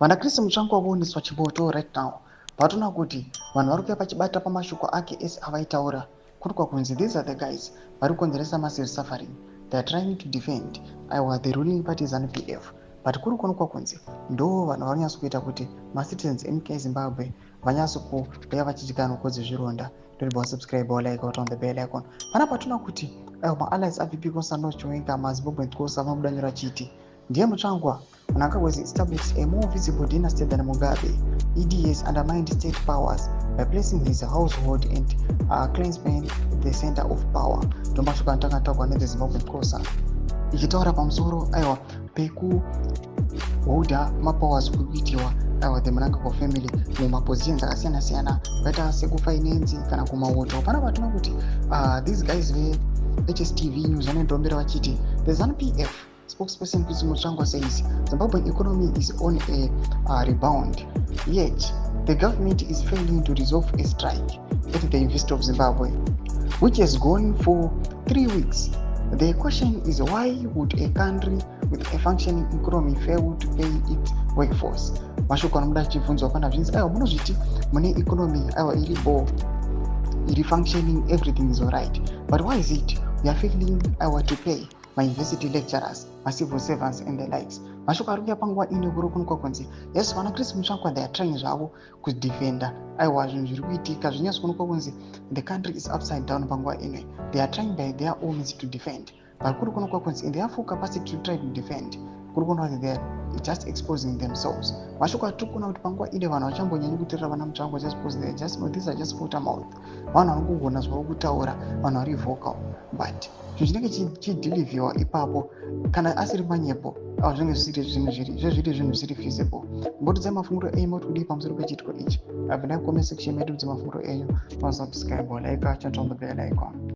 Vana Chris Mutsvangwa vooneswa chiboto right now. Vatoona kuti vanhu vari kuuya pachibata pamashoko ake ese avaitaura, kuri kwakunzi these are the guys vari kukonzeresa massive suffering. They are trying to defend, aiwa, the ruling party ZANU PF, but kuri kuonekwa kunzi ndo vanhu vanonyatso kuita kuti macitizens emunyika yeZimbabwe vanyatso kuuya vachidya nhoko dzezvironda. Don't subscribe or like on the bell icon. Panapa toona kuti, aiwa, maallies aVP Constantino Chiwenga, maZimbabwe Xhosa, vanobuda nyora chiti ndiye Mutsvangwa. Mnangagwa has established a more visible dynasty than Mugabe. ED has undermined state powers by placing his household and clansmen at the center of power. Ndomashoko anotanga taurwa neThe Xhosa ichitaura pamusoro, aiwa, pekuholda mapowers kuri kuitiwa, aiwa, the Mnangagwa family mumapositions akasiyana siyana, kaita sekufinance kana kumauto. Panapa tinoona kuti these guys veHSTV News vanoendombera vachiti the ZANU PF spokesperson Chris Mutsvangwa says Zimbabwean economy is on a rebound, yet the government is failing to resolve a strike at the University of Zimbabwe, which has gone for 3 weeks. The question is, why would a country with a functioning economy fail to pay its workforce? Mashoko anomuda achibvunzwa pana zvinzi, aiwa, munozviti mune economy, aiwa, iri bo, iri functioning, everything is alright, but why is it we are failing, aiwa, to pay mauniversity lecturers, macivil servants and the likes? Mashoko ari kuuya panguva ino kuri kuonekwa kunzi, yes, vana Chris Mutsvangwa, they are trying zvavo kudefenda, aiwa, zvinhu zviri kuitika zvinyatso kuonekwa kunzi the country is upside down panguva ino. They are trying by their own means to defend, but kuri kuonekwa kunzi in their full capacity to try to defend, kuri kuona kuti they are just exposing themselves. Mashoko atiri kuona kuti panguva ino vanhu vachambonyanyi kuteerera vana Mutsvangwa just because they are just, no, these are just water mouth. Vanhu vanongogona zvavo kutaura, vanhu vari vocal, but chinhu chinenge chidhilivhiwa ipapo, kana asiri manyepo, ava zvinenge zvisiri zvinhu zviri zvezviri zvinhu zvisiri feasible. Mbotidzai mafungiro enyu, moti kudii pamusoro pechiitiko ichi? Abvindai comment section medu, mafungiro enyu. Masubscribe, like, turn on the bell icon.